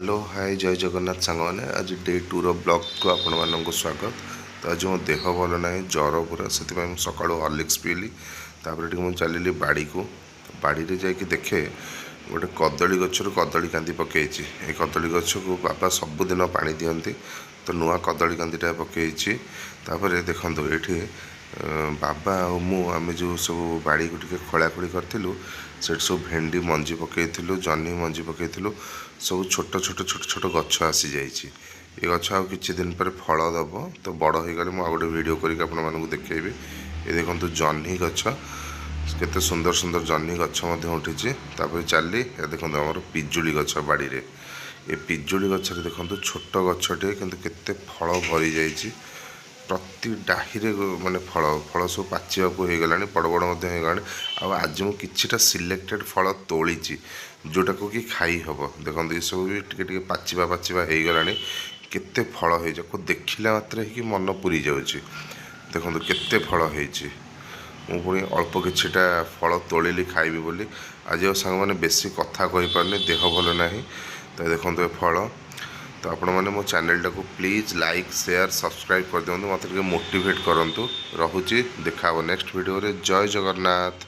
Hello, ହାଏ, ଜୟ ଜଗନ୍ନାଥ ସାଙ୍ଗମାନେ। ଆଜି day tour ବ୍ଲଗ୍କୁ ଆପଣମାନଙ୍କୁ ସ୍ୱାଗତ। ତ ଆଜି ମୋ ଦେହ ଭଲ ନାହିଁ, ଜ୍ୱର ପୁରା। ସେଥିପାଇଁ ମୁଁ ସକାଳୁ ହର୍ଲିକ୍ସ ପିଇଲି। ତାପରେ ଟିକେ ମୁଁ ଚାଲିଲି ବାଡ଼ିକୁ। ବାଡ଼ିରେ ଯାଇକି ଦେଖେ, ଗୋଟେ କଦଳୀ ଗଛରୁ କଦଳୀ କାନ୍ଦି ପକେଇଛି। ଏ କଦଳୀ ଗଛକୁ ବାବା ସବୁଦିନ ପାଣି ଦିଅନ୍ତି, ତ ନୂଆ କଦଳୀ କାନ୍ଦିଟା ପକେଇଛି। ତାପରେ ଦେଖନ୍ତୁ, ଏଇଠି ବାବା ଆଉ ମୁଁ, ଆମେ ଯେଉଁ ସବୁ ବାଡ଼ିକୁ ଟିକେ ଖୋଳାଖୋଳି କରିଥିଲୁ, ସେଠି ସବୁ ଭେଣ୍ଡି ମଞ୍ଜି ପକେଇଥିଲୁ, ଜହ୍ନି ମଞ୍ଜି ପକେଇଥିଲୁ। ସବୁ ଛୋଟ ଛୋଟ ଛୋଟ ଛୋଟ ଗଛ ଆସିଯାଇଛି। ଏ ଗଛ ଆଉ କିଛି ଦିନ ପରେ ଫଳ ଦେବ। ତ ବଡ଼ ହେଇଗଲେ ମୁଁ ଆଉ ଗୋଟେ ଭିଡ଼ିଓ କରିକି ଆପଣମାନଙ୍କୁ ଦେଖେଇବି। ଏ ଦେଖନ୍ତୁ ଜହ୍ନି ଗଛ, କେତେ ସୁନ୍ଦର ସୁନ୍ଦର ଜହ୍ନି ଗଛ ମଧ୍ୟ ଉଠିଛି। ତାପରେ ଚାଲି, ଏ ଦେଖନ୍ତୁ ଆମର ପିଜୁଳି ଗଛ ବାଡ଼ିରେ। ଏ ପିଜୁଳି ଗଛରେ ଦେଖନ୍ତୁ, ଛୋଟ ଗଛଟିଏ କିନ୍ତୁ କେତେ ଫଳ ଭରି ଯାଇଛି। ପ୍ରତି ଡାହିରେ ମାନେ ଫଳ ଫଳ ସବୁ ପାଚିବାକୁ ହେଇଗଲାଣି, ବଡ଼ ବଡ଼ ମଧ୍ୟ ହେଇଗଲାଣି। ଆଉ ଆଜି ମୁଁ କିଛିଟା ସିଲେକ୍ଟେଡ଼ ଫଳ ତୋଳିଛି, ଯେଉଁଟାକୁ କି ଖାଇ ହେବ। ଦେଖନ୍ତୁ, ଏସବୁ ବି ଟିକେ ଟିକେ ପାଚିବା ପାଚିବା ହେଇଗଲାଣି। କେତେ ଫଳ ହେଇଛି, ଆକୁ ଦେଖିଲା ମାତ୍ରେ ହେଇକି ମନ ପୁରି ଯାଉଛି। ଦେଖନ୍ତୁ କେତେ ଫଳ ହେଇଛି। ମୁଁ ପୁଣି ଅଳ୍ପ କିଛିଟା ଫଳ ତୋଳିଲି ଖାଇବି ବୋଲି। ଆଜି ଆଉ ସାଙ୍ଗମାନେ ବେଶୀ କଥା କହିପାରୁନି, ଦେହ ଭଲ ନାହିଁ। ତ ଦେଖନ୍ତୁ ଏ ଫଳ। ତ ଆପଣମାନେ ମୋ ଚ୍ୟାନେଲଟାକୁ ପ୍ଲିଜ୍ ଲାଇକ୍, ସେୟାର, ସବସ୍କ୍ରାଇବ୍ କରିଦିଅନ୍ତୁ। ମୋତେ ଟିକେ ମୋଟିଭେଟ୍ କରନ୍ତୁ। ରହୁଛି, ଦେଖା ହେବ ନେକ୍ସଟ ଭିଡ଼ିଓରେ। ଜୟ ଜଗନ୍ନାଥ।